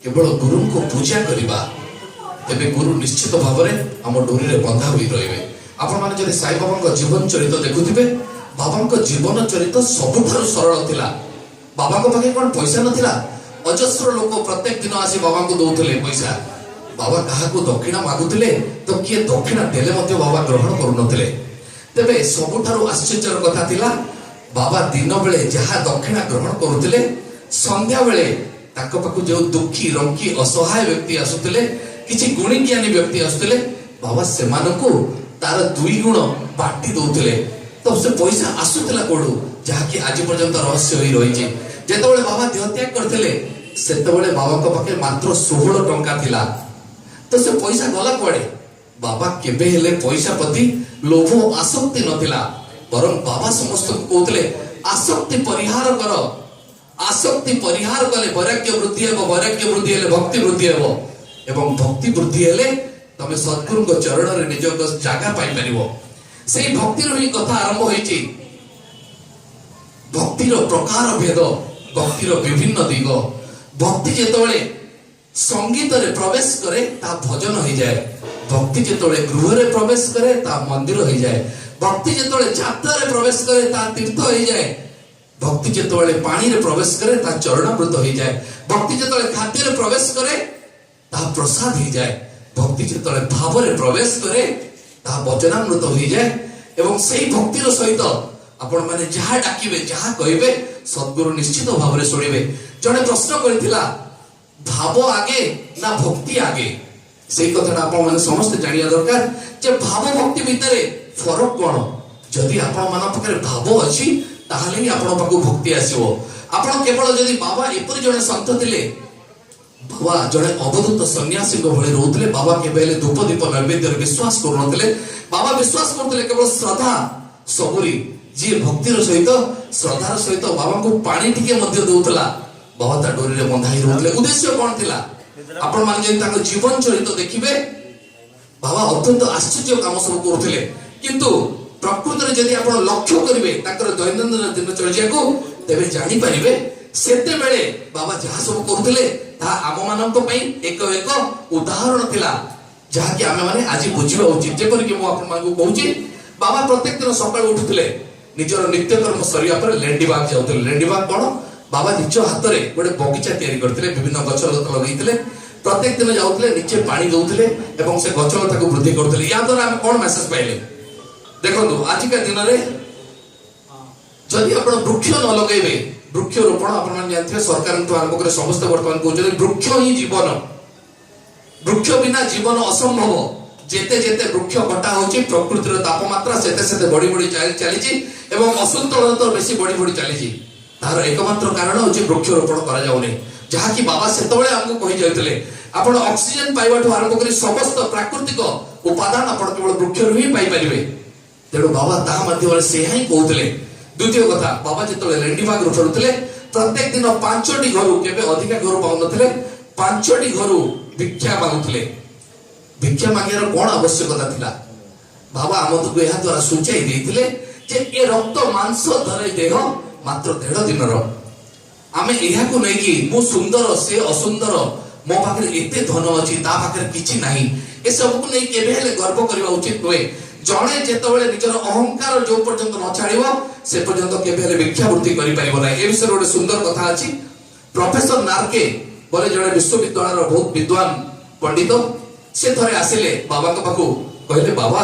କେବଳ ଗୁରୁଙ୍କୁ ପୂଜା କରିବା, ତେବେ ଗୁରୁ ନିଶ୍ଚିତ ଭାବରେ ଆମ ଡୋରିରେ ବନ୍ଧା ହୋଇ ରହିବେ। ଆପଣମାନେ ଯଦି ସାଇ ବାବାଙ୍କ ଜୀବନ ଚରିତ ଦେଖୁଥିବେ, ବାବାଙ୍କ ଜୀବନ ଚରିତ ସବୁଠାରୁ ସରଳ ଥିଲା। ବାବାଙ୍କ ପାଖେ କଣ ପଇସା ନଥିଲା? ଅଜସ୍ର ଲୋକ ପ୍ରତ୍ୟେକ ଦିନ ଆସି ବାବାଙ୍କୁ ଦଉଥିଲେ ପଇସା। ବାବା କାହାକୁ ଦକ୍ଷିଣା ମାଗୁଥିଲେ ତ କିଏ ଦକ୍ଷିଣା ଦେଲେ ମଧ୍ୟ ବାବା ଗ୍ରହଣ କରୁନଥିଲେ। ତେବେ ସବୁଠାରୁ ଆଶ୍ଚର୍ଯ୍ୟର କଥା ଥିଲା, ବାବା ଦିନ ବେଳେ ଯାହା ଦକ୍ଷିଣା ଗ୍ରହଣ କରୁଥିଲେ, ସନ୍ଧ୍ୟାବେଳେ ତାଙ୍କ ପାଖକୁ ଯେଉଁ ଦୁଃଖୀ ରଙ୍କି ଅସହାୟ ବ୍ୟକ୍ତି ଆସୁଥିଲେ, କିଛି ଗୁଣୀଜ୍ଞାନୀ ବ୍ୟକ୍ତି ଆସୁଥିଲେ, ବାବା ସେମାନଙ୍କୁ ତାର ଦୁଇ ଗୁଣ ବାଣ୍ଟି ଦଉଥିଲେ। ତ ସେ ପଇସା ଆସୁଥିଲା କୋଉଠୁ, ଯାହାକି ଆଜି ପର୍ଯ୍ୟନ୍ତ ରହସ୍ୟ ହୋଇ ରହିଛି। ଯେତେବେଳେ ବାବା ଦେହତ୍ୟାଗ କରିଥିଲେ, ସେତେବେଳେ ବାବାଙ୍କ ପାଖରେ ମାତ୍ର 16 ଟଙ୍କା ଥିଲା। ତ ସେ ପଇସା ଗଲା କୁଆଡେ? ବାବା କେବେ ହେଲେ ପଇସା ପ୍ରତି ଲୋଭ ଆସକ୍ତି ନଥିଲା, ବରଂ ବାବା ସମସ୍ତଙ୍କୁ କହୁଥିଲେ, ଆସକ୍ତି ପରିହାର କର। ଆସକ୍ତି ପରିହାର କଲେ ବୈରାଗ୍ୟ ବୃଦ୍ଧି ହେବ, ବୈରାଗ୍ୟ ବୃଦ୍ଧି ହେଲେ ଭକ୍ତି ବୃଦ୍ଧି ହେବ, ଏବଂ ଭକ୍ତି ବୃଦ୍ଧି ହେଲେ ତମେ ସଦ୍ଗୁରୁଙ୍କ ଚରଣରେ ନିଜ ଜାଗା ପାଇପାରିବ। ସେଇ ଭକ୍ତିରୁ ହିଁ କଥା ଆରମ୍ଭ ହେଇଛି। ଭକ୍ତିର ପ୍ରକାର ଭେଦ, ଭକ୍ତିର ବିଭିନ୍ନ ଦିଗ। ଭକ୍ତି ଯେତେବେଳେ ସଙ୍ଗୀତରେ ପ୍ରବେଶ କରେ, ତାହା ଭଜନ ହେଇଯାଏ। ଭକ୍ତି ଯେତେବେଳେ ଗୃହରେ ପ୍ରବେଶ କରେ, ତାହା ମନ୍ଦିର ହେଇଯାଏ। ଭକ୍ତି ଯେତେବେଳେ ଯାତ୍ରାରେ ପ୍ରବେଶ କରେ, ତାହା ତୀର୍ଥ ହେଇଯାଏ। ଭକ୍ତି ଯେତେବେଳେ ପାଣିରେ ପ୍ରବେଶ କରେ, ତାହା ଚରଣାମୃତ ହେଇଯାଏ। ଭକ୍ତି ଯେତେବେଳେ ଖାଦ୍ୟରେ ପ୍ରବେଶ କରେ, ତାହା ପ୍ରସାଦ ହେଇଯାଏ। ଭକ୍ତି ଯେତେବେଳେ ଭାବରେ ପ୍ରବେଶ କରେ, ତାହା ବଚନାମୃତ ହେଇଯାଏ। ଏବଂ ସେଇ ଭକ୍ତିର ସହିତ ଆପଣମାନେ ଯାହା ଡାକିବେ, ଯାହା କହିବେ, ସଦ୍ଗୁରୁ ନିଶ୍ଚିତ ଭାବରେ ଶୁଣିବେ। ଜଣେ ପ୍ରଶ୍ନ କରିଥିଲା, ଭାବ ଆଗେ ନା ଭକ୍ତି ଆଗେ? ସେଇ କଥାଟା ଆପଣମାନେ ସମସ୍ତେ ଜାଣିବା ଦରକାର ଯେ ଭାବ ଭକ୍ତି ଭିତରେ ଫରକ କଣ। ଯଦି ଆପଣମାନଙ୍କ ପାଖରେ ଭାବ ଅଛି, ତାହେଲେ ହିଁ ଆପଣଙ୍କ ପାଖକୁ ଭକ୍ତି ଆସିବ। ଆପଣ କେବଳ ଯଦି, ବାବା ଏପରି ଜଣେ ସନ୍ଥ ଥିଲେ, ବାବା ଜଣେ ଅବଧୂତ ସନ୍ନ୍ୟାସୀଙ୍କ ଭଳି ରହୁଥିଲେ। ବାବା କେବେ ହେଲେ ଧୂପ ଦୀପ ନୈବେଦ୍ୟରେ ବିଶ୍ୱାସ କରୁନଥିଲେ। ବାବା ବିଶ୍ୱାସ କରୁଥିଲେ କେବଳ ଶ୍ରଦ୍ଧା ସବୁରି। ଯିଏ ଭକ୍ତିର ସହିତ, ଶ୍ରଦ୍ଧାର ସହିତ ବାବାଙ୍କୁ ପାଣି ଟିକେ ମଧ୍ୟ ଦଉଥିଲା, ବାବା ତା ଡୋରିରେ ବନ୍ଧା ହେଇ ରହୁଥିଲେ। ଉଦ୍ଦେଶ୍ୟ କଣ ଥିଲା? ଆପଣମାନେ ଯଦି ତାଙ୍କ ଜୀବନ ଚରିତ ଦେଖିବେ, ବାବା ଅତ୍ୟନ୍ତ ଆଶ୍ଚର୍ଯ୍ୟ କାମ ସବୁ କରୁଥିଲେ। କିନ୍ତୁ ପ୍ରକୃତରେ ଯଦି ଆପଣ ଲକ୍ଷ୍ୟ କରିବେ ତାଙ୍କର ଦୈନନ୍ଦିନ ଦିନଚର୍ଯ୍ୟାକୁ, ତେବେ ଜାଣିପାରିବେ ସେତେବେଳେ ବାବା ଯାହା ସବୁ କରୁଥିଲେ, ତାହା ଆମମାନଙ୍କ ପାଇଁ ଏକ ଏକ ଉଦାହରଣ ଥିଲା, ଯାହାକି ଆମେମାନେ ଆଜି ବୁଝିବା ଉଚିତ। ଯେପରିକି ମୁଁ ଆପଣମାନଙ୍କୁ କହୁଛି, ବାବା ପ୍ରତ୍ୟେକ ଦିନ ସକାଳୁ ଉଠୁଥିଲେ, ନିଜର ନିତ୍ୟକର୍ମ ସରିବା ପରେ ଲେଣ୍ଡିବାଗ ଯାଉଥିଲେ। ଲେଣ୍ଡିବାଗ କଣ? ବାବା ନିଜ ହାତରେ ଗୋଟେ ବଗିଚା ତିଆରି କରିଥିଲେ, ବିଭିନ୍ନ ଗଛ ଲତା ଲଗେଇଥିଲେ। ପ୍ରତ୍ୟେକ ଦିନ ଯାଉଥିଲେ, ନିଜେ ପାଣି ଦଉଥିଲେ ଏବଂ ସେ ଗଛ ଲତାକୁ ବୃଦ୍ଧି କରୁଥିଲେ। ୟା ଦ୍ୱାରା ଆମେ କଣ ମେସେଜ ପାଇଲେ? ଦେଖନ୍ତୁ, ଆଜିକା ଦିନରେ ଯଦି ଆପଣ ବୃକ୍ଷ ନ ଲଗେଇବେ, ବୃକ୍ଷରୋପଣ ଆପଣମାନେ ଜାଣିଥିବେ, ସରକାରଙ୍କଠୁ ଆରମ୍ଭ କରି ସମସ୍ତେ ବର୍ତ୍ତମାନ କହୁଛନ୍ତି, ବୃକ୍ଷ ହିଁ ଜୀବନ, ବୃକ୍ଷ ବିନା ଜୀବନ ଅସମ୍ଭବ। ଯେତେ ଯେତେ ବୃକ୍ଷ କଟା ହଉଛି, ପ୍ରକୃତିର ତାପମାତ୍ରା ସେତେ ସେତେ ବଢି ବଢି ଚାଲିଛି ଏବଂ ଅସନ୍ତୁଳନ ତ ବେଶୀ ବଢି ବଢି ଚାଲିଛି। ତାହାର ଏକମାତ୍ର କାରଣ ହଉଛି ବୃକ୍ଷରୋପଣ କରାଯାଉନି, ଯାହାକି ବାବା ସେତେବେଳେ ଆମକୁ କହି ଯାଉଥିଲେ। ଆପଣ ଅକ୍ସିଜେନ ପାଇବାଠୁ ଆରମ୍ଭ କରି ସମସ୍ତ ପ୍ରାକୃତିକ ଉପାଦାନ ଆପଣ କେବଳ ବୃକ୍ଷରୁ ହିଁ ପାଇପାରିବେ। ତେଣୁ ବାବା ତାହା ମାଧ୍ୟମରେ ସେୟା ହିଁ କହୁଥିଲେ। ଦ୍ୱିତୀୟ କଥା, ବାବା ଯେତେବେଳେ ଲେଣ୍ଡିବାଗରୁ ଫେରୁଥିଲେ, ପ୍ରତ୍ୟେକ ଦିନ ପାଞ୍ଚଟି ଘରୁ, କେବେ ଅଧିକା ଘରୁ ପାଉନଥିଲେ, ପାଞ୍ଚଟି ଘରୁ ଭିକ୍ଷା ମାଗୁଥିଲେ। ଭିକ୍ଷା ମାଗିବାର କଣ ଆବଶ୍ୟକତା ଥିଲା? ବାବା ଆମକୁ ଏହା ଦ୍ୱାରା ସୂଚାଇ ଦେଇଥିଲେ ଯେ ଏ ରକ୍ତ ମାଂସ ଧରେ ଦେହ ମାତ୍ର 1.5 ଦିନର। ଆମେ ଏହାକୁ ନେଇକି ମୁଁ ସୁନ୍ଦର, ସେ ଅସୁନ୍ଦର, ମୋ ପାଖରେ ଏତେ ଧନ ଅଛି, ତା ପାଖରେ କିଛି ନାହିଁ, ଏସବୁକୁ ନେଇ କେବେ ହେଲେ ଗର୍ବ କରିବା ଉଚିତ ନୁହେଁ। ଜଣେ ଯେତେବେଳେ ନିଜର ଅହଙ୍କାର ଯୋଉ ପର୍ଯ୍ୟନ୍ତ ନ ଛାଡ଼ିବ, ସେ ପର୍ଯ୍ୟନ୍ତ କେବେ ହେଲେ ଭିକ୍ଷାବୃତ୍ତି କରିପାରିବ ନାହିଁ। ଏ ବିଷୟରେ ଗୋଟେ ସୁନ୍ଦର କଥା ଅଛି। ପ୍ରଫେସର ନାର୍କେ ବୋଲେ ଜଣେ ବିଶ୍ୱବିଦ୍ୟାଳୟର ବହୁତ ବିଦ୍ୱାନ ପଣ୍ଡିତ, ସେ ଥରେ ଆସିଲେ ବାବାଙ୍କ ପାଖକୁ। କହିଲେ, ବାବା,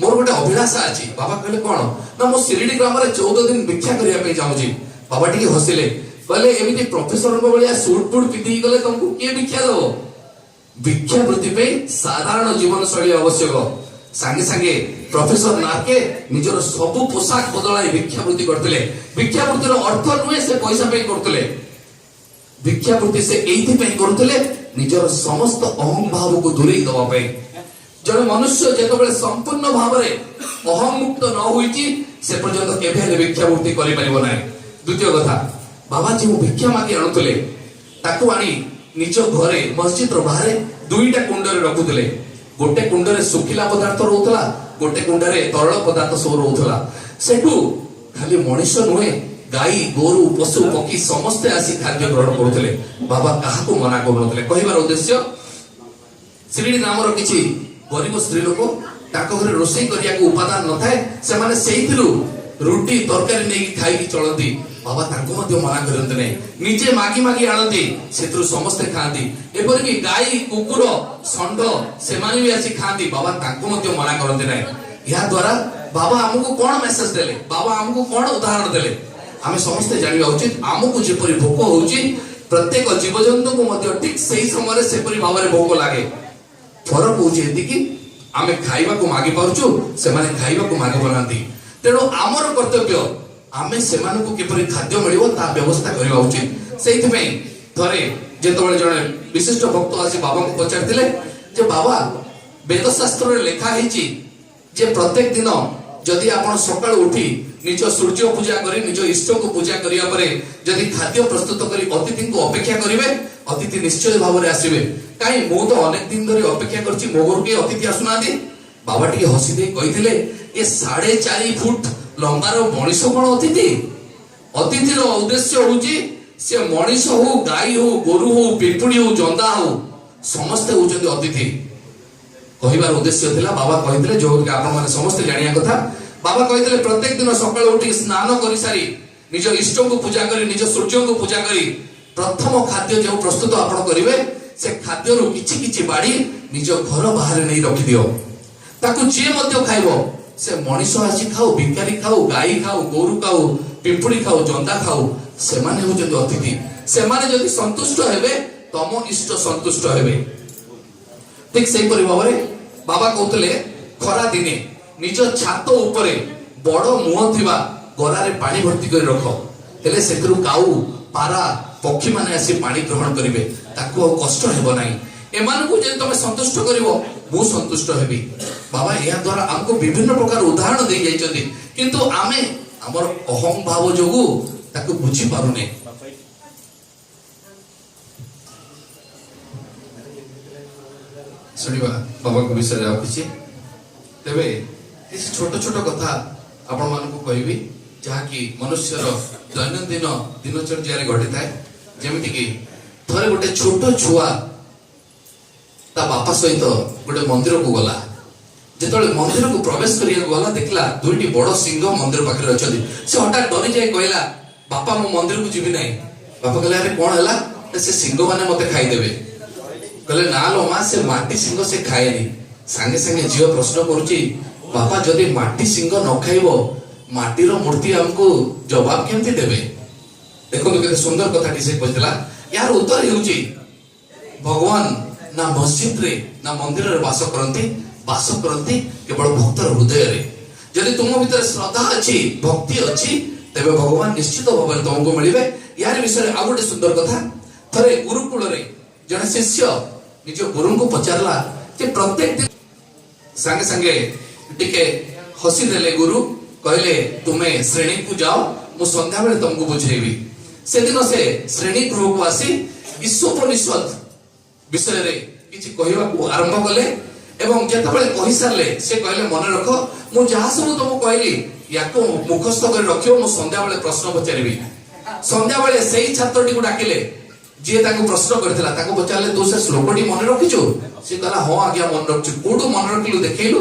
ମୋର ଗୋଟେ ଅଭିଳାଷା ଅଛି। ବାବା କହିଲେ, କଣ? ନା, ମୁଁ ଶିରିଡି ଗ୍ରାମରେ 14 ଦିନ ଭିକ୍ଷା କରିବା ପାଇଁ ଚାହୁଁଛି। ବାବା ଟିକେ ହସିଲେ, କହିଲେ, ଏମିତି ପ୍ରଫେସରଙ୍କ ଭଳିଆ ସୁଟ ବୁଟ ପିନ୍ଧିକି ଗଲେ ତମକୁ କିଏ ଭିକ୍ଷା ଦବ? ଭିକ୍ଷାବୃତ୍ତି ପାଇଁ ସାଧାରଣ ଜୀବନଶୈଳୀ ଆବଶ୍ୟକ। ସାଙ୍ଗେ ସାଙ୍ଗେ ପ୍ରଫେସର ନାର୍କେ ନିଜର ସବୁ ପୋଷାକ ବଦଳାଇ ଭିକ୍ଷାବୃତ୍ତି କରିଥିଲେ। ଭିକ୍ଷାବୃତ୍ତିର ଅର୍ଥ ନୁହେଁ ସେ ପଇସା ପାଇଁ କରୁଥିଲେ। ଭିକ୍ଷାବୃତ୍ତି ସେ ଏଇଥିପାଇଁ କରୁଥିଲେ, ନିଜର ସମସ୍ତ ଅହଂଭାବକୁ ଦୂରେଇ ଦବା ପାଇଁ। ଜଣେ ମନୁଷ୍ୟ ଯେତେବେଳେ ସମ୍ପୂର୍ଣ୍ଣ ଭାବରେ ଅହଂମୁକ୍ତ ନ ହୋଇଛି, ସେ ପର୍ଯ୍ୟନ୍ତ କେବେ ହେଲେ ଭିକ୍ଷାବୃତ୍ତି କରିପାରିବ ନାହିଁ। ଦ୍ୱିତୀୟ କଥା, ବାବା ଯେଉଁ ଭିକ୍ଷା ମାଗି ଆଣୁଥିଲେ, ତାକୁ ଆଣି ନିଜ ଘରେ ମସଜିଦର ବାହାରେ ଦୁଇଟା କୁଣ୍ଡରେ ରଖୁଥିଲେ। ଗୋଟେ କୁଣ୍ଡରେ ଶୁଖିଲା ପଦାର୍ଥ ରହୁଥିଲା, ଗୋଟେ କୁଣ୍ଡରେ ତରଳ ପଦାର୍ଥ ସବୁ ରହୁଥିଲା। ସେଠୁ ଖାଲି ମଣିଷ ନୁହେଁ, ଗାଈ, ଗୋରୁ, ପଶୁ, ପକ୍ଷୀ ସମସ୍ତେ ଆସି ଖାଦ୍ୟ ଗ୍ରହଣ କରୁଥିଲେ। ବାବା କାହାକୁ ମନା କରୁନଥିଲେ। କହିବାର ଉଦ୍ଦେଶ୍ୟ, ଶିରିଡି ନାମର କିଛି ଗରିବ ସ୍ତ୍ରୀ ଲୋକ, ତାଙ୍କ ଘରେ ରୋଷେଇ କରିବାକୁ ଉପାଦାନ ନଥାଏ, ସେମାନେ ସେଇଥିରୁ ରୁଟି ତରକାରୀ ନେଇକି ଖାଇକି ଚଳନ୍ତି। ବାବା ତାଙ୍କୁ ମଧ୍ୟ ମନା କରନ୍ତି ନାହିଁ, ନିଜେ ମାଗି ମାଗି ଆଣନ୍ତି, ସେଥିରୁ ସମସ୍ତେ ଖାଆନ୍ତି। ଏପରିକି ଗାଈ, କୁକୁର, ଷଣ୍ଢ ସେମାନେ ବି ଆସି ଖାଆନ୍ତି, ବାବା ତାଙ୍କୁ ମଧ୍ୟ ମନା କରନ୍ତି ନାହିଁ। ଏହା ଦ୍ୱାରା ବାବା ଆମକୁ କଣ ମେସେଜ ଦେଲେ, ବାବା ଆମକୁ କଣ ଉଦାହରଣ ଦେଲେ, ଆମେ ସମସ୍ତେ ଜାଣିବା ଉଚିତ। ଆମକୁ ଯେପରି ଭୋକ ହଉଛି, ପ୍ରତ୍ୟେକ ଜୀବଜନ୍ତୁଙ୍କୁ ମଧ୍ୟ ଠିକ ସେଇ ସମୟରେ ସେପରି ଭାବରେ ଭୋକ ଲାଗେ। ଫରକ ହଉଛି ଏତିକି, ଆମେ ଖାଇବାକୁ ମାଗି ପାରୁଛୁ, ସେମାନେ ଖାଇବାକୁ ମାଗି ପାରୁନାହାନ୍ତି। ତେଣୁ ଆମର କର୍ତ୍ତବ୍ୟ ଆମେ ସେମାନଙ୍କୁ କିପରି ଖାଦ୍ୟ ମିଳିବ ତା ବ୍ୟବସ୍ଥା କରିବା ଉଚିତ। ସେଇଥିପାଇଁ ଥରେ ଯେତେବେଳେ ଜଣେ ବିଶିଷ୍ଟ ଭକ୍ତ ଆସି ବାବାଙ୍କୁ ପଚାରିଥିଲେ ଯେ ବାବା, ବେଦଶାସ୍ତ୍ରରେ ଲେଖା ହେଇଛି ଯେ ପ୍ରତ୍ୟେକ ଦିନ ଯଦି ଆପଣ ସକାଳୁ ଉଠି ନିଜ ସୂର୍ଯ୍ୟ ପୂଜା କରି ନିଜ ଇଷ୍ଟକୁ ପୂଜା କରିବା ପରେ ଯଦି ଖାଦ୍ୟ ପ୍ରସ୍ତୁତ କରି ଅତିଥିଙ୍କୁ ଅପେକ୍ଷା କରିବେ, ଅତିଥି ନିଶ୍ଚୟ ଭାବରେ ଆସିବେ। କାହିଁ ମୁଁ ତ ଅନେକ ଦିନ ଧରି ଅପେକ୍ଷା କରିଛି, ମୋ ଘରକୁ କେହି ଅତିଥି ଆସୁନାହାନ୍ତି। ବାବା ଟିକେ ହସି ଦେଇ କହିଥିଲେ, ଏ 4.5 ଫୁଟ ଲମ୍ବାର ମଣିଷ କଣ ଅତିଥି? ଅତିଥିର ଉଦ୍ଦେଶ୍ୟ ହଉଛି ସେ ମଣିଷ ହଉ, ଗାଈ ହଉ, ଗୋରୁ ହଉ, ପିମ୍ପୁଡି ହଉ, ଜନ୍ଦା ହଉ, ସମସ୍ତେ ହଉଛନ୍ତି ଅତିଥି। କହିବାର ଉଦ୍ଦେଶ୍ୟ ଥିଲା, ବାବା କହିଥିଲେ, ଯୋଉକି ଆପଣମାନେ ସମସ୍ତେ ଜାଣିବା କଥା, ବାବା କହିଥିଲେ ପ୍ରତ୍ୟେକ ଦିନ ସକାଳୁ ଉଠି ସ୍ନାନ କରିସାରି ନିଜ ଇଷ୍ଟଙ୍କୁ ପୂଜା କରି ନିଜ ସୂର୍ଯ୍ୟଙ୍କୁ ପୂଜା କରି ପ୍ରଥମ ଖାଦ୍ୟ ଯେଉଁ ପ୍ରସ୍ତୁତ ଆପଣ କରିବେ, ସେ ଖାଦ୍ୟରୁ କିଛି କିଛି ବାଢି ନିଜ ଘର ବାହାରେ ନେଇ ରଖିଦିଅ। ତାକୁ ଯିଏ ମଧ୍ୟ ଖାଇବ, ସେ ମଣିଷ ଆସି ଖାଉ, ଭିକାରୀ ଖାଉ, ଗାଈ ଖାଉ, ଗୋରୁ ଖାଉ, ପିମ୍ପୁଡି ଖାଉ, ଜନ୍ଦା ଖାଉ, ସେମାନେ ହଉଛନ୍ତି ଅତିଥି। ସେମାନେ ଯଦି ସନ୍ତୁଷ୍ଟ ହେବେ, ତମ ଇଷ୍ଟ ସନ୍ତୁଷ୍ଟ ହେବେ। ଠିକ ସେହିପରି ଭାବରେ ବାବା କହୁଥିଲେ, ଖରା ଦିନେ ନିଜ ଛାତ ଉପରେ ବଡ ମୁହଁ ଥିବା ଗରାରେ ପାଣି ଭର୍ତ୍ତି କରି ରଖ, ହେଲେ ସେଥିରୁ କାଉ, ପାରା, ପକ୍ଷୀମାନେ ଆସି ପାଣି ଗ୍ରହଣ କରିବେ, ତାକୁ ଆଉ କଷ୍ଟ ହେବ ନାହିଁ। ଏମାନଙ୍କୁ ଯଦି ତମେ ସନ୍ତୁଷ୍ଟ କରିବ, ମୁଁ ସନ୍ତୁଷ୍ଟ ହେବି। ବାବା ଏହା ଦ୍ୱାରା ଆମକୁ ବିଭିନ୍ନ ପ୍ରକାର ଉଦାହରଣ ଦେଇ ଯାଇଛନ୍ତି, କିନ୍ତୁ ଆମେ ଆମର ଅହଂ ଭାବ ଯୋଗୁ ତାକୁ ବୁଝିପାରୁନେ। ଶୁଣିବା ବାବାଙ୍କ ବିଷୟରେ ଆଉ କିଛି। ତେବେ କିଛି ଛୋଟ ଛୋଟ କଥା ଆପଣମାନଙ୍କୁ କହିବି, ଯାହାକି ମନୁଷ୍ୟର ଦୈନନ୍ଦିନ ଦିନଚର୍ଯ୍ୟାରେ ଘଟିଥାଏ। ଯେମିତିକି ଥରେ ଗୋଟେ ଛୋଟ ଛୁଆ ତା ବାପା ସହିତ ଗୋଟେ ମନ୍ଦିରକୁ ଗଲା। ଯେତେବେଳେ ମନ୍ଦିରକୁ ପ୍ରବେଶ କରିବାକୁ ଗଲା, ଦେଖିଲା ଦୁଇଟି ବଡ ସିଂହ ମନ୍ଦିର ପାଖରେ ଅଛନ୍ତି। ସେ ହଠାତ୍ ଡରିଯାଇ କହିଲା, ବାପା ମୁଁ ମନ୍ଦିରକୁ ଯିବି ନାହିଁ। ବାପା କହିଲେ, ଆରେ କଣ ହେଲା? ସେ ସିଂହ ମାନେ ମତେ ଖାଇଦେବେ। କହିଲେ, ନା ଲୋ ମା, ସେ ମାଟି ସିଂହ, ସେ ଖାଏନି। ସାଙ୍ଗେ ସାଙ୍ଗେ ଝିଅ ପ୍ରଶ୍ନ କରୁଛି, ବାପା ଯଦି ମାଟି ସିଂହ ନ ଖାଇବ, ମାଟିର ମୂର୍ତ୍ତି ଆମକୁ ଜବାବ କେମିତି ଦେବେ? ଦେଖନ୍ତୁ କେତେ ସୁନ୍ଦର କଥାଟି ସେ କହିଥିଲା। ଏହାର ଉତ୍ତର ହେଉଛି, ଭଗବାନ ନା ମସଜିଦରେ ନା ମନ୍ଦିରରେ ବାସ କରନ୍ତି, ବାସ କରନ୍ତି କେବଳ ଭକ୍ତର ହୃଦୟରେ। ଯଦି ତୁମ ଭିତରେ ଶ୍ରଦ୍ଧା ଅଛି, ଭକ୍ତି ଅଛି, ତେବେ ଭଗବାନ ନିଶ୍ଚିତ ଭାବରେ ତୁମକୁ ମିଳିବେ। ଏହାରି ବିଷୟରେ ଆଉ ଗୋଟେ ସୁନ୍ଦର କଥା। ଥରେ ଗୁରୁକୁଳରେ ଜଣେ ଶିଷ୍ୟ ନିଜ ଗୁରୁଙ୍କୁ ପଚାରିଲା ଯେ ପ୍ରତ୍ୟେକ ଦିନ, ସାଙ୍ଗେ ସାଙ୍ଗେ ଟିକେ ହସିଦେଲେ ଗୁରୁ, କହିଲେ ତୁମେ ଶ୍ରେଣୀକୁ ଯାଅ, ମୁଁ ସନ୍ଧ୍ୟାବେଳେ ତମକୁ ବୁଝେଇବି। ସେଦିନ ସେ ଶ୍ରେଣୀ ଗୃହକୁ ଆସି ଈଶୋପନିଷଦ ବିଷୟରେ କିଛି କହିବାକୁ ଆରମ୍ଭ କଲେ ଏବଂ ଯେତେବେଳେ କହିସାରିଲେ ସେ କହିଲେ, ମନେ ରଖ, ମୁଁ ଯାହା ସବୁ ତମକୁ କହିଲି ୟାକୁ ମୁଖସ୍ଥ କରି ରଖିବ, ମୁଁ ସନ୍ଧ୍ୟାବେଳେ ପ୍ରଶ୍ନ ପଚାରିବି। ସନ୍ଧ୍ୟାବେଳେ ସେଇ ଛାତ୍ରଟିକୁ ଡାକିଲେ ଯିଏ ତାକୁ ପ୍ରଶ୍ନ କରିଥିଲା। ତାକୁ ପଚାରିଲେ, ତୁ ସେ ଶ୍ଲୋକଟି ମନେ ରଖିଛୁ? ସେ କହିଲା, ହଁ ଆଜ୍ଞା ମନେ ରଖିଛୁ। କୋଉଠୁ ମନେ ରଖିଲୁ ଦେଖେଇଲୁ?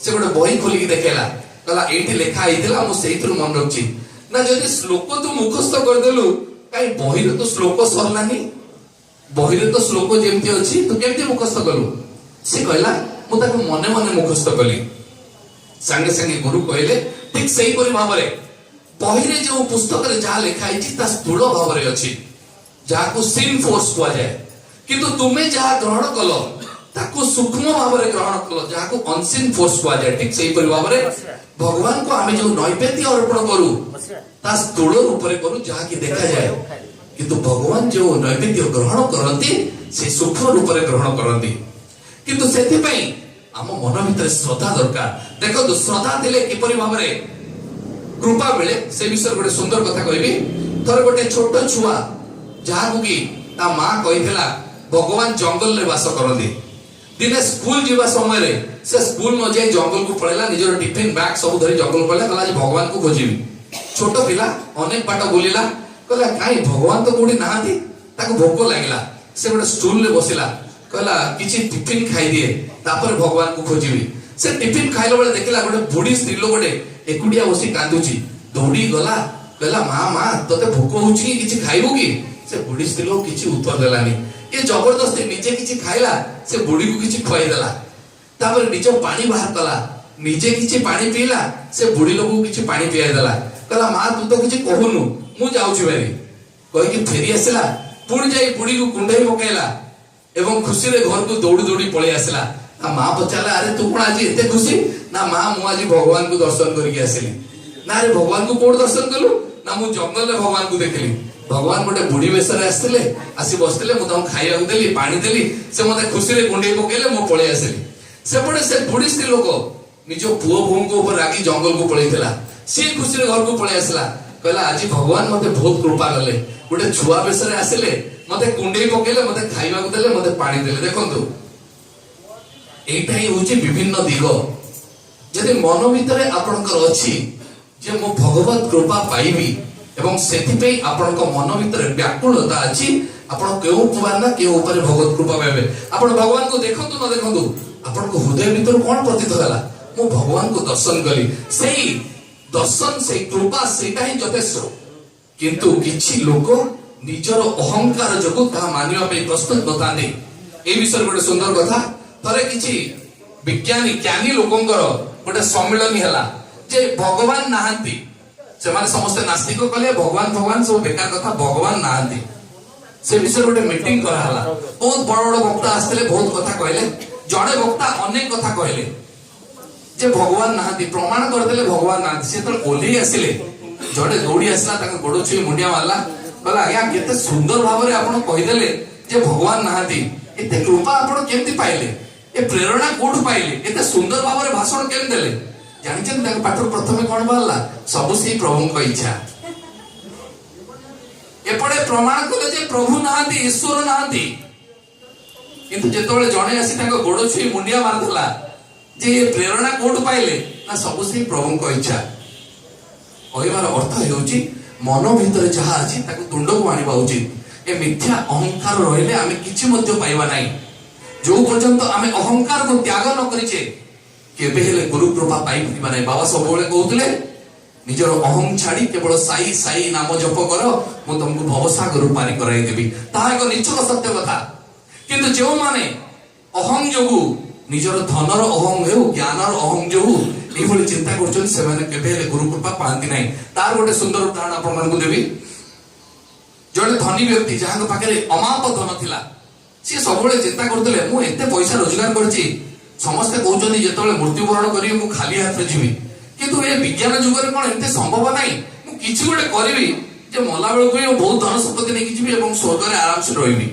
ସେ ଗୋଟେ ବହି ଖୋଲିକି ଦେଖେଇଲା, କହିଲା ଏଇଠି ଲେଖା ହେଇଥିଲା, ମୁଁ ସେଇଥିରୁ ମନେ ରଖିଛି। ନା, ଯଦି ଶ୍ଲୋକ ତୁ ମୁଖସ୍ଥ କରିଦେଲୁ, କାଇଁ ବହିରେ ତ ଶ୍ଲୋକ ସରିଲାନି? ବହିରେ ତ ଶ୍ଲୋକ ଯେମିତି ଅଛି, ତୁ କେମିତି ମୁଖସ୍ଥ କଲୁ? ସେ କହିଲା, ମୁଁ ତାକୁ ମନେ ମନେ ମୁଖସ୍ଥ କଲି। ସାଙ୍ଗେ ସାଙ୍ଗେ ଗୁରୁ କହିଲେ, ଠିକ ସେଇପରି ଭାବରେ ବହିରେ ଯେଉଁ ପୁସ୍ତକରେ ଯାହା ଲେଖା ହେଇଛି ତା ସ୍ଥୂଳ ଭାବରେ ଅଛି, ଯାହାକୁ ସିନ୍ ଫୋର୍ସ କୁହାଯାଏ। କିନ୍ତୁ ତୁମେ ଯାହା ଗ୍ରହଣ କଲ ତାକୁ ସୂକ୍ଷ୍ମ ଭାବରେ ଗ୍ରହଣ କଲ, ଯାହାକୁ ଅନସିନ୍ ଫୋର୍ସ କୁହାଯାଏ। ଠିକ ସେଇପରି ଭାବରେ ଭଗବାନଙ୍କୁ ଆମେ ଯୋଉ ନୈବେଦ୍ୟ ଅର୍ପଣ କରୁ ତା ସ୍ଥୂଳ ରୂପରେ କରୁ, ଯାହାକି ଦେଖାଯାଏ। କିନ୍ତୁ ଭଗବାନ ଯୋଉ ନୈବେଦ୍ୟ ଗ୍ରହଣ କରନ୍ତି ସେ ସୂକ୍ଷ୍ମ ରୂପରେ ଗ୍ରହଣ କରନ୍ତି। କିନ୍ତୁ ସେଥିପାଇଁ ଆମ ମନ ଭିତରେ ଶ୍ରଦ୍ଧା ଦରକାର। ଦେଖନ୍ତୁ, ଶ୍ରଦ୍ଧା ଥିଲେ କିପରି ଭାବରେ କୃପା ମିଳେ ସେ ବିଷୟରେ ଗୋଟେ ସୁନ୍ଦର କଥା କହିବି। ଥରେ ଗୋଟେ ଛୋଟ ଛୁଆ, ଯାହାକୁ କି ତା ମା କହିଥିଲା ଭଗବାନ ଜଙ୍ଗଲରେ ବାସ କରନ୍ତି, ଦିନେ ସ୍କୁଲ ଯିବା ସମୟରେ ସେ ସ୍କୁଲ ନ ଯାଇ ଜଙ୍ଗଲକୁ ପଳେଇଲା। ନିଜର ଟିଫିନ ବ୍ୟାଗ ସବୁ ଧରି ଜଙ୍ଗଲକୁ ପଳେଇଲା, କହିଲା ଆଜି ଭଗବାନଙ୍କୁ ଖୋଜିବି। ଛୋଟ ପିଲା ଅନେକ ବାଟ ବୁଲିଲା, କହିଲା କାଇଁ ଭଗବାନ ତ କୋଉଠି ନାହାନ୍ତି। ତାକୁ ଭୋକ ଲାଗିଲା, ସେ ଗୋଟେ ଷ୍ଟୁଲରେ ବସିଲା, କହିଲା କିଛି ଟିଫିନ ଖାଇଦିଏ, ତାପରେ ଭଗବାନଙ୍କୁ ଖୋଜିବି। ସେ ଟିଫିନ ଖାଇଲା ବେଳେ ଦେଖିଲା ଗୋଟେ ବୁଢୀ ସ୍ତ୍ରୀ ଲୋକଟେ ଏକୁଟିଆ ବସି କାନ୍ଦୁଛି। ଦୌଡ଼ି ଗଲା, କହିଲା ମା ମା, ତତେ ଭୋକ ହଉଛି କି, କିଛି ଖାଇବୁ କି? ସେ ବୁଢୀ ସ୍ତ୍ରୀ ଲୋକ କିଛି ଉତ୍ତର ଦେଲାନି। ଇଏ ଜବରଦସ୍ତି ନିଜେ କିଛି ଖାଇଲା, ସେ ବୁଢୀକୁ କିଛି ଖୁଆଇଦେଲା। ତାପରେ ନିଜ ପାଣି ବାହାର କଲା, ନିଜେ କିଛି ପାଣି ପିଇଲା, ସେ ବୁଢୀ ଲୋକକୁ କିଛି ପାଣି ପିଆଇ ଦେଲା। କହିଲା ମା, ତୁ ତ କିଛି କହୁନୁ, ମୁଁ ଯାଉଛି ଭାରି କହିକି ଫେରି ଆସିଲା। ପୁଣି ଯାଇ ବୁଢୀକୁ କୁଣ୍ଢେଇ ପକେଇଲା ଏବଂ ଖୁସିରେ ଘରକୁ ଦୌଡ଼ି ଦୌଡ଼ି ପଳେଇ ଆସିଲା। ତା ମା ପଚାରିଲା, ଆରେ ତୁ କଣ ଆଜି ଏତେ ଖୁସି? ନା ମା, ମୁଁ ଆଜି ଭଗବାନଙ୍କୁ ଦର୍ଶନ କରିକି ଆସିଲି। ନା ଆରେ ଭଗବାନଙ୍କୁ କୋଉଠି ଦର୍ଶନ କଲୁ? ନା ମୁଁ ଜଙ୍ଗଲରେ ଭଗବାନଙ୍କୁ ଦେଖିଲି। ଭଗବାନ ଗୋଟେ ବୁଢୀ ବେଶରେ ଆସିଥିଲେ, ଆସି ବସିଥିଲେ, ମୁଁ ତାଙ୍କୁ ଖାଇବାକୁ ଦେଲି, ପାଣି ଦେଲି, ସେ ମତେ ଖୁସିରେ କୁଣ୍ଢେଇ ପକେଇଲେ, ମୁଁ ପଳେଇ ଆସିଲି। ସେପଟେ ସେ ବୁଢୀ ସ୍ତ୍ରୀ ଲୋକ ନିଜ ପୁଅ ବୋହୂଙ୍କ ଉପରେ ରାଗି ଜଙ୍ଗଲକୁ ପଳେଇଥିଲା। ସିଏ ଖୁସିରେ ଘରକୁ ପଳେଇ ଆସିଲା। କହିଲା ଆଜି ଭଗବାନ ମତେ ବହୁତ କୃପା କଲେ, ଗୋଟେ ଛୁଆ ବେଶରେ ଆସିଲେ, ମତେ କୁଣ୍ଢେଇ ପକେଇଲେ, ମତେ ଖାଇବାକୁ ଦେଲେ, ମତେ ପାଣି ଦେଲେ। ଦେଖନ୍ତୁ, ଏଇଟା ହିଁ ହଉଛି ବିଭିନ୍ନ ଦିଗ। ଯଦି ମନ ଭିତରେ ଆପଣଙ୍କର ଅଛି ଯେ ମୁଁ ଭଗବତ କୃପା ପାଇବି ଏବଂ ସେଥିପାଇଁ ଆପଣଙ୍କ ମନ ଭିତରେ ବ୍ୟାକୁଳତା ଅଛି, ଆପଣ କେଉଁ ଉପାୟ ନା କେଉଁ ଉପାୟରେ ଭଗବତ କୃପା ପାଇବେ। ଆପଣ ଭଗବାନଙ୍କୁ ଦେଖନ୍ତୁ ନ ଦେଖନ୍ତୁ, ଆପଣଙ୍କ ହୃଦୟ ଭିତରୁ କଣ ପ୍ରତୀତ ହେଲା? ମୁଁ ଭଗବାନଙ୍କୁ ଦର୍ଶନ କଲି। ସେଇ ଦର୍ଶନ, ସେଇ କୃପା, ସେଇଟା ହିଁ ଯଥେଷ୍ଟ। କିନ୍ତୁ କିଛି ଲୋକ ନିଜର ଅହଙ୍କାର ଯୋଗୁଁ ତାହା ମାନିବା ପାଇଁ ପ୍ରସ୍ତୁତ ନଥାନ୍ତି। ଏଇ ବିଷୟରେ ଗୋଟେ ସୁନ୍ଦର କଥା। ଥରେ କିଛି ବିଜ୍ଞାନୀ ଜ୍ଞାନୀ ଲୋକଙ୍କର ଗୋଟେ ସମ୍ମିଳନୀ ହେଲା ଯେ ଭଗବାନ ନାହାନ୍ତି। ସେମାନେ ସମସ୍ତେ ନାସ୍ତିକ କଲେ, ଭଗବାନ ଭଗବାନ ସବୁ ବେକାର କଥା, ଭଗବାନ ନାହାନ୍ତି। ସେ ବିଷୟରେ ଗୋଟେ ମିଟିଂ କରାହେଲା। ବହୁତ ବଡ ବଡ ବକ୍ତା ଆସିଥିଲେ, ବହୁତ କଥା କହିଲେ। ଜଣେ ବକ୍ତା ଅନେକ କଥା କହିଲେ ଯେ ଭଗବାନ ନାହାନ୍ତି, ପ୍ରମାଣ କରିଦେଲେ ଭଗବାନ ନାହାନ୍ତି। ସେ ଯେତେବେଳେ ଓହ୍ଲେଇ ଆସିଲେ, ଜଣେ ଦୌଡ଼ି ଆସିଲା, ତାଙ୍କ ଗୋଡ ଛୁଇଁ ମୁଣ୍ଡିଆ ମାରିଲା, କହିଲା ଆଜ୍ଞା, କେତେ ସୁନ୍ଦର ଭାବରେ ଆପଣ କହିଦେଲେ ଯେ ଭଗବାନ ନାହାନ୍ତି। ଏତେ କୃପା ଆପଣ କେମିତି ପାଇଲେ? ଏ ପ୍ରେରଣା କୋଉଠୁ ପାଇଲେ? ଏତେ ସୁନ୍ଦର ଭାବରେ ଭାଷଣ କେମିତି ଦେଲେ? ଜାଣିଛନ୍ତି ତାଙ୍କ ପାଟିରୁ ପ୍ରଥମେ କଣ ବାହାରିଲା? ସବୁ ସେଇ ପ୍ରଭୁଙ୍କ ଇଚ୍ଛା। ଏପଟେ ପ୍ରମାଣ କଲେ ଯେ ପ୍ରଭୁ ନାହାନ୍ତି, ଈଶ୍ୱର ନାହାନ୍ତି। କିନ୍ତୁ ଯେତେବେଳେ ଜଣେ ଆସି ତାଙ୍କ ଗୋଡ ଛୁଇଁ ମୁଣ୍ଡିଆ ମାରିଦେଲା ଯେ ଏ ପ୍ରେରଣା କୋଉଠୁ ପାଇଲେ? ନା ସବୁ ସେଇ ପ୍ରଭୁଙ୍କ ଇଚ୍ଛା। କହିବାର ଅର୍ଥ ହେଉଛି, ମନ ଭିତରେ ଯାହା ଅଛି ତାକୁ ତୁଣ୍ଡକୁ ଆଣିବା ଉଚିତ। ଏ ମିଥ୍ୟା ଅହଙ୍କାର ରହିଲେ ଆମେ କିଛି ମଧ୍ୟ ପାଇବା ନାହିଁ। ଯୋଉ ପର୍ଯ୍ୟନ୍ତ ଆମେ ଅହଙ୍କାରକୁ ତ୍ୟାଗ ନ କରିଛେ, କେବେ ହେଲେ ଗୁରୁ କୃପା ପାଇପାରିବା ନାହିଁ। ବାବା ସବୁବେଳେ କହୁଥିଲେ, ନିଜର ଅହଂ ଛାଡି କେବଳ ସାଇ ସାଇ ନାମ ଜପ କର, ମୁଁ ତମକୁ ଭବସାଗରରୁ ପାରି କରାଇଦେବି। ତାହା ଏକ ନିଛକ ସତ୍ୟ କଥା। କିନ୍ତୁ ଯେଉଁମାନେ ଅହଂ ଯୋଗୁ, ନିଜର ଧନର ଅହଂ ହେଉ, ଜ୍ଞାନର ଅହଂ ଯୋଗୁ ଏଇଭଳି ଚିନ୍ତା କରୁଛନ୍ତି, ସେମାନେ କେବେ ହେଲେ ଗୁରୁ କୃପା ପାଆନ୍ତି ନାହିଁ। ତାର ଗୋଟେ ସୁନ୍ଦର ଉଦାହରଣ ଆପଣମାନଙ୍କୁ ଦେବି। ଜଣେ ଧନୀ ବ୍ୟକ୍ତି, ଯାହାଙ୍କ ପାଖରେ ଅମାପ ଧନ ଥିଲା, ସିଏ ସବୁବେଳେ ଚିନ୍ତା କରୁଥିଲେ, ମୁଁ ଏତେ ପଇସା ରୋଜଗାର କରିଛି, ସମସ୍ତେ କହୁଛନ୍ତି ଯେତେବେଳେ ମୃତ୍ୟୁବରଣ କରିବି ମୁଁ ଖାଲି ହାତରେ ଯିବି। କିନ୍ତୁ ଏ ବିଜ୍ଞାନ ଯୁଗରେ କଣ ଏତେ ସମ୍ଭବ ନାହିଁ? ମୁଁ କିଛି ଗୋଟେ କରିବି ଯେ ମଲା ବେଳକୁ ବି ମୁଁ ବହୁତ ଧନ ସମ୍ପତ୍ତି ନେଇକି ଯିବି ଏବଂ ସ୍ୱର୍ଗରେ ଆରାମସେ ରହିବି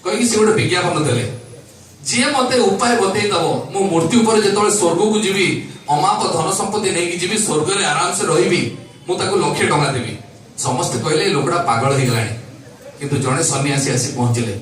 କହିକି ସେ ଗୋଟେ ବିଜ୍ଞାପନ ଦେଲେ। ଯିଏ ମତେ ଉପାୟ ବତେଇ ଦବ, ମୁଁ ମୃତ୍ୟୁ ପରେ ଯେତେବେଳେ ସ୍ୱର୍ଗକୁ ଯିବି, ଅମାପ ଧନ ସମ୍ପତ୍ତି ନେଇକି ଯିବି, ସ୍ୱର୍ଗରେ ଆରାମସେ ରହିବି, ମୁଁ ତାକୁ 1 ଲକ୍ଷ ଟଙ୍କା ଦେବି। ସମସ୍ତେ କହିଲେ ଏ ଲୋକଟା ପାଗଳ ହେଇଗଲାଣି। କିନ୍ତୁ ଜଣେ ସନ୍ନ୍ୟାସୀ ଆସି ପହଞ୍ଚିଲେ।